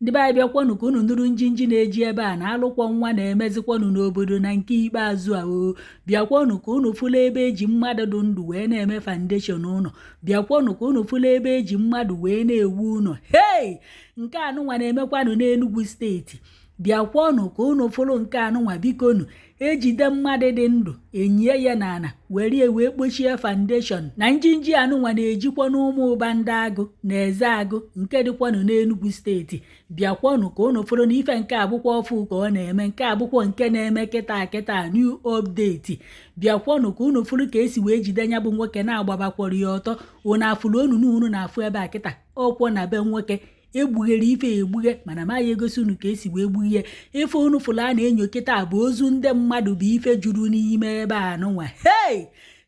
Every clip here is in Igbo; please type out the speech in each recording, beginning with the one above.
Ndị be anyị, bịakwanụ ka unu nụrụ njinji na-eji ebe a na alụkwọ nwa na-emezikwanụ n'obodo na nke ikpeazụ a. O bịakwanụ ka unu fụla ebe eji mmadụ dị ndụ wee na-eme foundation ụlọ. Bịakwanụ ka unu fụla ebe eji mmadụ wee na-ewu ụlọ. Hei, nke anụnwa na-emekwanụ n'Enugu Steeti. Bịakwanụ ka unu fụrụ nke anụnwa, bikonu. Ejide mmadụ dị ndụ, enyie ya n'ala, were wee kpochie foundation. Na njinji anụnwa na-ejikwa n'ụmụ ụba ndị agụ na eze agụ nke dịkwanụ n'Enugu Steeti. Bịakwanụ ka unu fụrụ na ife nke abụkwa ọfụ ka ọ na-eme, nke abụkwa nke na-eme kịta kịta, new update. Bịakwanụ ka unu fụrụ ka esi wee jide ya bụ nwoke na-agbabakwọrọ ya ọtọ. Unu afụrụ onunu unu na-afụ ebe a kịta, ọkwọ na be nwoke egbughere ife egbughe, mana ma ya egosi unu ka esi wee gbughe ife. Unu fụrụ a na-enyo kịta bụ ozu ndị mmadụ bụ ife juru n'ime ebe a nụnwa. Hei,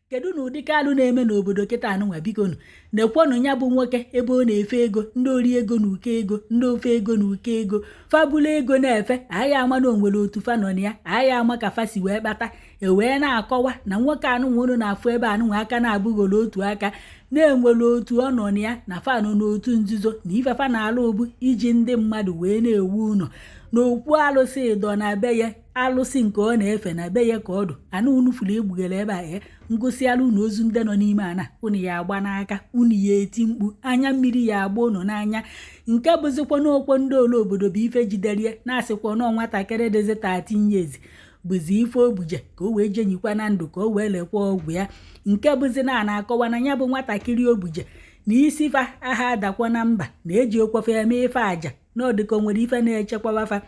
kedu na ụdị kalụ na-eme n'obodo kịta anụnwa? Bikonu, nekwanụ ya bụ nwoke ebe ọ na-efe ego. Ndị ori ego na uke ego, ndị ofe ego na uke ego, fabulu ego na-efe agha ama na onwere otu fa nọ na ya, agha ama ka fa si wee kpata. E wee na-akọwa na nwoke anụnwa unu na-afụ ebe anụnwa aka na-abụghoro otu aka na-enwere otu ọ nọ na ya na fa nọ n'otu nzuzo na ifefa na-alụ bụ iji ndị mmadụ wee na-ewu ụlọ. Na okwu alụsị dọ na be ya, alụsị nke ọ na-efe na be ya ka ọ dụ anụ. Unu fụrụ egbughere ebe a, e ngụsịala unu ozu ndị nọ n'ime ana, unu ya agba n'aka, unu ya eti mkpu, anya mmiri ya agba unu n'anya. Nke bụzikwa n'okwo ndị ole obodo bụ ife jiderie na-asịkwa nọọ nwatakịrị dịzi 13 years bụzi ife obuje ka o wee jenyikwa na ndụ ka o wee lekwa ọgwụ ya. Nke bụzi na a na-akọwa na ya bụ nwatakịrị obuje na isi fa aha adakwa na mba na eji okwefe eme ife aja na ọdịka o nwere ife na-echekwaba fa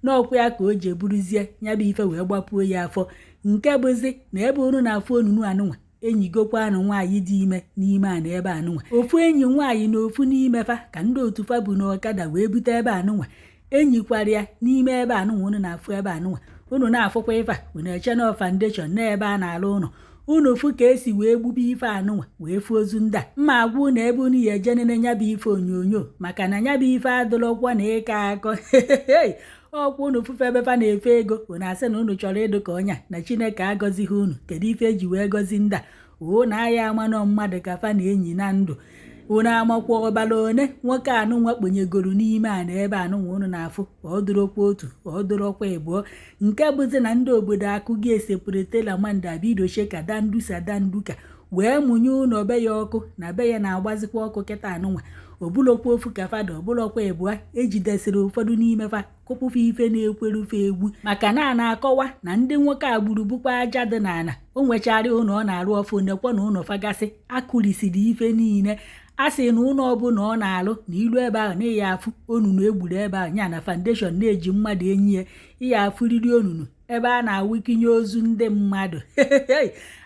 n'ọkwa ya ka o ji eburuzie ya bụ ife wee gbapuo ya afọ. Nke bụzi na ebe unu na-afụ onunu anụnwa, enyigokwa anụ nwaanyị dị ime n'ime ana ebe anụnwa. Ofu enyi nwaanyị na ofu n'ime fa ka ndị otu fa bụ n'ọkada wee bute ebe anụnwa, enyikwara ya n'ime ebe anụnwa unu na-afụ ebe anụnwa. Unu na-afụkwa ife a, unu eche na foundation n'ebe a na-alụ ụlọ. Unu fụ ka esi wee gbube ife anụnwa wee fụ ozu ndị a. Mma agwa unu ebe unu ya eje nene nya bụ ife onyonyo, maka na nya bụ ife adụlọkwa na ịka akọ ọkwa. Unu fụfe ebe fa na-efe ego, unu asị na unu chọrọ ịdụ ka ọnya na Chineke agọzighị unu. Kedu ife eji wee gọzi ndị a? Unu agha ama nọ mmadụ ka fa na-enyi na ndụ. Unu amakwa ọbara one nwoke anụnwa kponyegoro n'ime ana ebe anụnwa unu na-afụ? Ọ dụrọkwa otu, ọ dụrọkwa ịbụọ. Nke bụzi na ndị obodo akụghị esepuretela manda bidoche ka dandusa danduka wee mụnye ụlọ be ya ọkụ, na be ya na-agbazikwa ọkụ kịta anụnwa. Ọbụlọkwa ofu ka fada, ọbụlọkwa ịbụa. Ejidesịrị ụfọdụ n'ime fa, kụpụfa ife na-ekwerufe egwu, maka na a na-akọwa na ndị nwoke a gburu bụkwa aja dị n'ala. O nwechara ụlọ ọ na-arụ ọfụ, nekwa na ụlọ fagasị akụrisiri ife niile. A sị na ụlọ ọbụla ọ na-alụ na ilu ebe ahụ na ịya afụ onunu egburu ebe ahụ, ya na foundation na-eji mmadụ enyi ya, ịya afụriri onunu ebe a na-awụkinye ozu ndị mmadụ.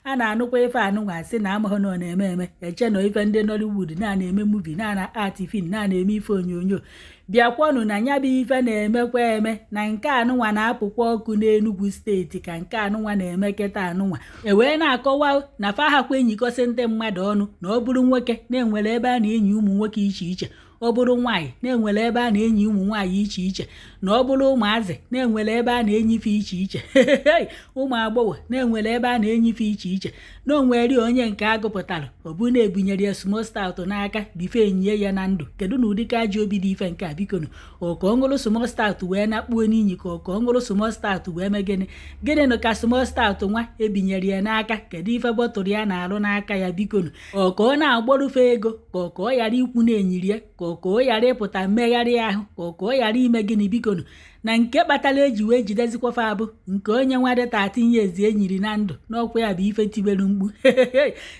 A na-anụkwa ife anụnwa, asị na amaghị na ọ na-eme eme, eche na ife ndị Nollywood na-eme movie, na art film, na-eme ife onyonyo. Bịakwanụ na ya bụ ife na-emekwa eme, na nke anụnwa na-apụkwa ọkụ n'Enugu Steeti ka nke anụnwa na-eme kịta anụnwa. E wee na-akọwa na fa hakwa enyikọsị ndị mmadụ ọnụ, na ọ bụrụ nwoke na-enwere ebe a na-enyi ụmụ nwoke iche iche, ọ bụrụ nwaanyị na-enwere ebe a na-enyi ụmụ nwaanyị iche iche, na ọ bụrụ ụmụazị na-enwere ebe a na-enyife iche iche, ụmụ agbọghọ na-enwere ebe a na-enyife iche iche, na onwere onye nke agụpụtara ọ bụ na-ebunyere ya small stout n'aka bife enyie ya na ndụ. Kedu na ụdị ka ajọ obi dị ife nke a? Bikonu, ọ ka ọ ṅụrụ small stout wee nakpuo n'inyi, ka ọ ka ọ ṅụrụ small stout wee mee gịnị? Gịnị nụ ka small stout nwa ebinyere ya n'aka? Kedu ife bọtụrụ ya na-arụ n'aka ya? Bikonu, ọ ka ọ na-agbọrụfe ego, ka ọ ka ọ ghara ikwu na-enyiri ya, ka ọ ka ọ ghara ịpụta mmegharị ahụ, ka ọ ka ọ ghara ime gịnị? Bikonu, na nke kpatara eji wee jidezikwafa abụ nke onye nwa dị 13 years enyiri na ndụ n'ọkwa ya bụ ife tibelu mkpu.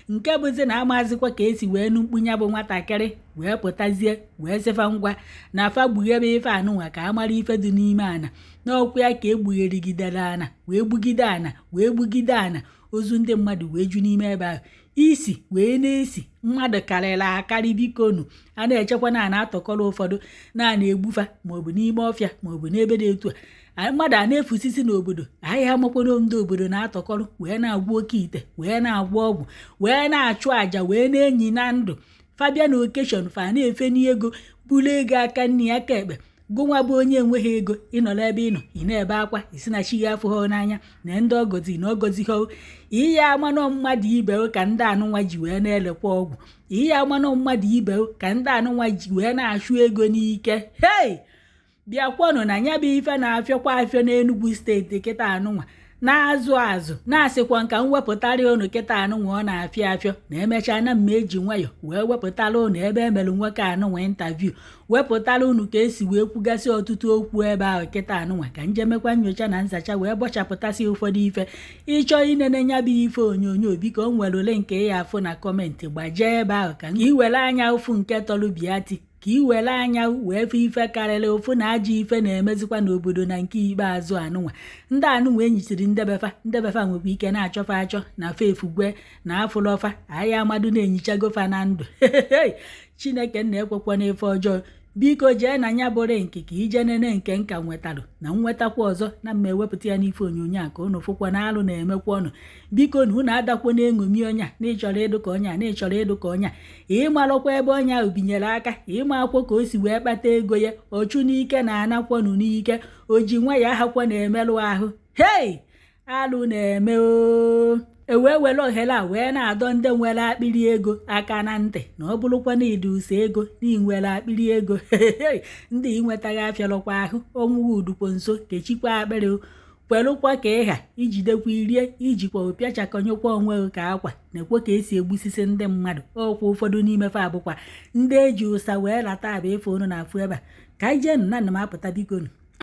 Nke bụzi na amazikwa ka esi wee nụ mkpu ya bụ nwatakịrị wee pụtazie wee sịfa ngwa na fa gbughebe ife anụnwa ka a mara ife dị n'ime ana. N'ọkwa ya ka egbugherigidere ana wee gbugide ana wee gbugide ana, ozu ndị mmadụ wee ju n'ime ebe ahụ, isi wee na-esi mmadụ karịrị akarị. Bikonu, a na-echekwa na a na-atọkọrọ ụfọdụ na a na-egbufa maọbụ n'ime ọfịa maọbụ n'ebe dị etu a, mmadụ a na-efusisi n'obodo ahịa. Amakwanụ ndị obodo na-atọkọrọ wee na-agwọ oke ite, wee na-agwọ ọgwụ, wee na-achụ àjà, wee na-enyi na ndụ. Fabia na occasion fa na-efe n'ego, buru ego aka nri aka ekpe. Gụnwa bụ onye enweghị ego, ịnọrọ ebe ị nọ, ị na-ebe akwa, isi na chi gị afụghị n'anya na ndị ọgọzi na ọgọzighị. Ihe amanọ mmadụ ibe ka ndị anụnwa ji wee na-elekwa ọgwụ, ihe amanọ mmadụ ibe ka ndị anụnwa ji wee na-achụ ego n'ike. Hei. Bịakwanụ na ya bụ ife na-afịọkwa afịọ n'Enugu Steeti kịta anụnwa na-azụ azụ, na-asịkwa nka m wepụtara unu kịta anụnwa ọ na-afịọ afịọ, na emechaa na mma eji nwayọ wee wepụtara unu ebe emelụ nwoke anụnwa interview, wepụtara unu ka esi wee kwugasị ọtụtụ okwu ebe ahụ kịta anụnwa, ka njemekwa nyocha na nzacha wee bọchapụtasị ụfọdụ ife. Ịchọọ inene nya bụ ife onyonyo, biko, o nwere ole nke ya afụ na comment, gbajee ebe ahụ ka ị were anya ụfụ nke tọrọ biati, ka ị were anya wee fụ ife karịrị ụfụ na ajọ ife na-emezikwa n'obodo na nke ikpeazụ anụnwa. Ndị anụnwa enyichiri ndebefa ndebefa nwekwa ike na-achọfa achọ na fefugwe na afụlọfa ahịa amadu na-enyichagofa na ndụ. Chineke na-ekwekwa n'ife ọjọọ. Biko, jee na ya bụrụ nke ka ije nene nke nka nwetarụ na nwetakwa ọzọ na mma ewepụta ya n'ife onyonyo a ka unu fụkwa na alụ na-emekwa ọnụ. Biko, na unu adakwa na-eṅomi ọnya na ịchọrọ ịdụ ka ọnya, na ịchọrọ ịdụ ka ọnya. Ịmalụkwa ebe ọnya ahụ binyere aka, ịma akwụkwọ ka o si wee kpata ego ya. Ọchụ n'ike na anakwọnụ n'ike, o ji nwa ya ahakwa na-emerụ ahụ. Hei, alụ na-eme o. E wee were ohere a wee na-adọ ndị nwere akpịrị ego aka na ntị na ọ bụrụkwa na ịdị ụsọ ego na ị nwere akpịrị ego, ndị ịnwetaghị afịalụkwa ahụ ọnwụ udukwo nso. Kechikwa akpịrị, kwerụkwa ka ịha ijidekwa irie, ijikwa ụpịachakọnyekwa onwe gị ka akwa na-ekwe ka esi egbusisi ndị mmadụ. Ọkwa ụfọdụ n'ime fa bụkwa ndị eji ụsa wee lata abụ ife unu na-afụ ebe a. Ka anyị jee nụ na nna m apụta, biko nụ.